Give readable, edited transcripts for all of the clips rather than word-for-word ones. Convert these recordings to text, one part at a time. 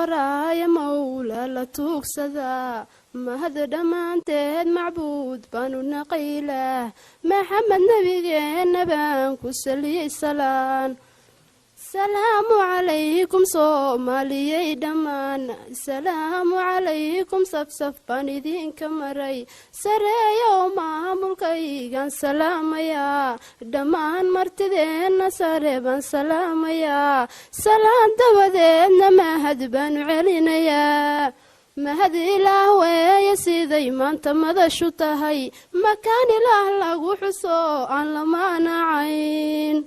qoraaya mawla la tuugsadaa, mahad dhammaanteed macbuud baanu naqaylaah, Maxamed nebigeenna baan ku saliyey salaan. Salaamu calaykum Soomaaliyey dhammaan, salaamu calaykum, safsaf baan idinka maray, sareeyow maamulkaygaan salaamayaa, dhammaan martideenna sare baan salaamayaa, salaan dabadeedna mahad baanu celinayaa. Mahad Ilaah weeye siday maanta madashu tahay, makaan Ilaah lagu xuso aan la maanacayn.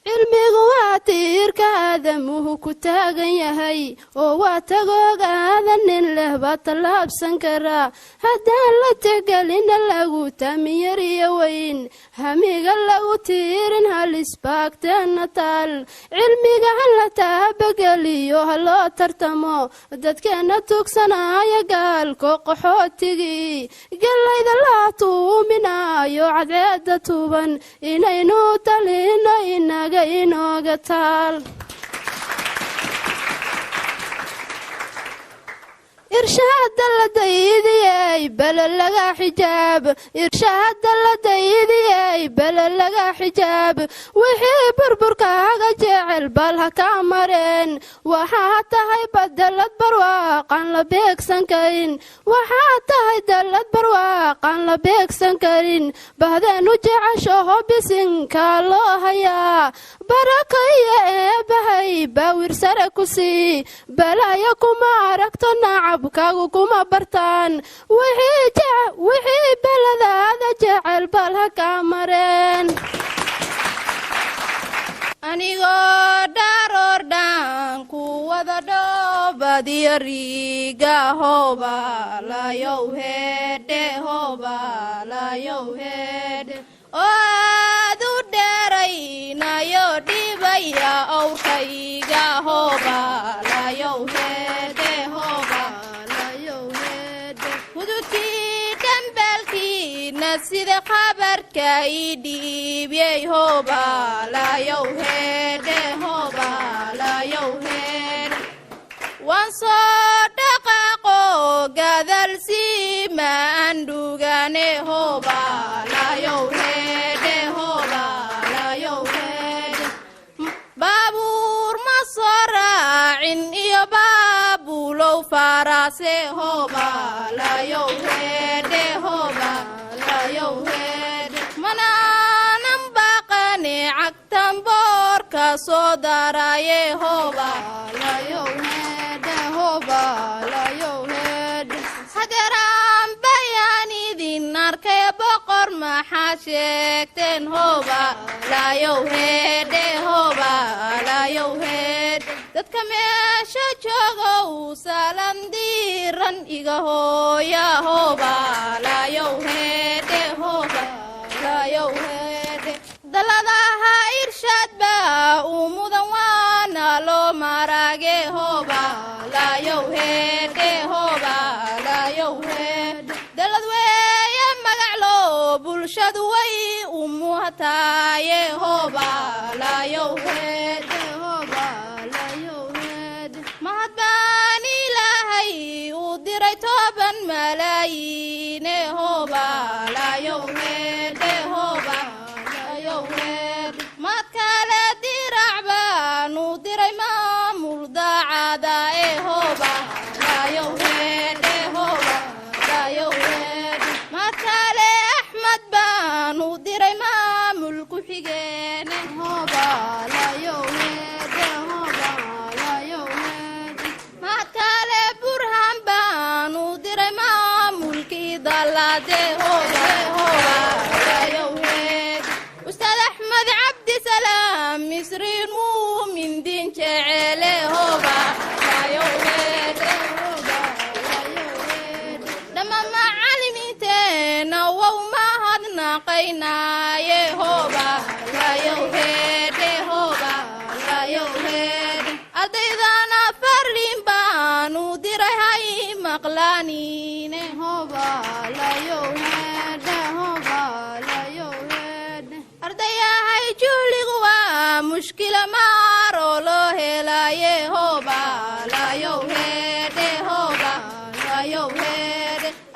Cilmigu waa tiirka aadamuhu ku taagan yahay, oo waa tagoogaada nin leh baa tallaabsan karaa. Haddaan la tixgelina lagu taamin yariyo weyn, hamiga lagu tiirin halis baagteenna taal. Cilmiga ha la taabageliyo, ha loo tartamo, dadkeenna tugsanaya gaalko qaxootigii, gallayda la tuuminayo cadceedda tuban, inaynu talino inaga inooga taal. Irshaada la daydiyey bale laga xijaab, irshaada la daydiyey bale laga xijaab, wixii burburkaaga jecel bal ha kaa mareen. Waxaa tahay badalad barwaaqaan la beegsan karin, waxaa tahay dallad barwaaqaan la beegsan karin, bahdeenu jeceshaho bisinkaa loo hayaa. Baraka iyo eebbahay baawir sare ku sii, balaayo kuma aragto, nacabkaagu kuma bartaan, wixii beladaada jecel bal ha kaa mareen. Anigoo dharoor dhaan ku wada dhoobadiyo riiga, hooba layow heedhe, hooba layow heedhe, oo aad u dheeraynayo dhibaya owrkayga, hooba layow heedhe, hooba layow heedhe, hududkii dhambaalkiina sida khabarka ii dhiibyey, hooba layow heedhe, hooba layow heedhe. Waan soo dhaqaaqo gadal siima aan dhugane, hooba layow heedhe, hooba layow heedhe. Baabuur ma soo raacin iyo baabulow faraase, hooba layow heedhe, hooba layow heedhe. Manaanan baqane cagtan boorka soo daraye, hooba layow heedhe, hooba layow heedhe. Hadeeraan bayaan idin arkay boqor, maxaa sheegteen? Hooba layow heedhe, hooba layow heedhe. Dadka meesha joogow salan diiran iga hooya, hooba layow heedhe, hooba layow heedhe. Daladaha Irshaad baa uu mudan, waana loo marage, hooba layow heedhe, hooba layow heedhe. Dalad weeye magaclo bulshadu way u muhataaye, hooba layow heedhe, hooba layow heedhe. Mahad baan Ilaahay uu diray 10 malaayiine, hooba layow heedhe, hooba layow heedhe. Mahad kale dirac baanu diray maamul daacada ee, hooba layow heedhe, hooba layow heedhe. Mahad kale Axmed baanu diray maamul ku xigeene, hooba layow heedhe, hooba layow heedhe. Mahad kale Burhan baanu diray maamulkii dallade, hooba hooba layow heedhe. Ustaad Axmed Cabdisalaam Misriin muumin diin jecele, hooba layow heedhe, hooba layow heedhe. Dhammaan macallimiinteenna wow mahadnaqaynaaye, hooba layow heedhe, hooba layow heedhe. Ardaydana fariin baanu diray hay maqlaaniine, hooba layow heedhe, hooba layow heedhe. Ardayahay juhligu waa mushkila maaroo loo helaye, hooba.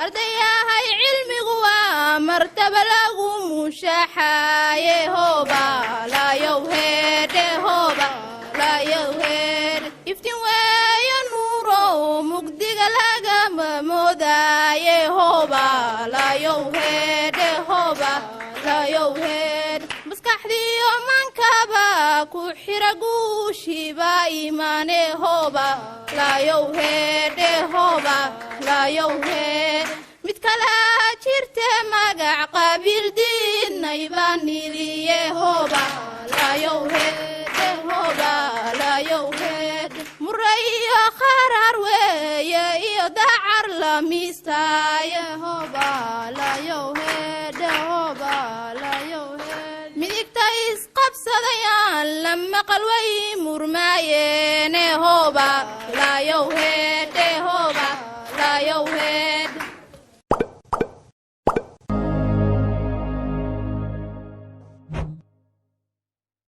Ardayahay, cilmigu waa martaba lagu mushaaxaaye. Hooba layow heedhe, hooba layow heedhe. Iftiin weeyo nuuro mugdiga lagama moodaaye. Hooba layow heedhe, hooba layow heedhe. Maskaxdiyo mankaba ku xira guushiba imaane. Hooba layow heedhe, hooba layow heedhe. Mid kala jirte magac qabiil diidnay baan niliye. Hooba layow heedhe, hooba layow heedhe. Mure iyo kharaar weeye iyo dacar la miistaaye. Hooba layow heedhe, hooba layow heedhe. Midigta isqabsadayaan la maqal way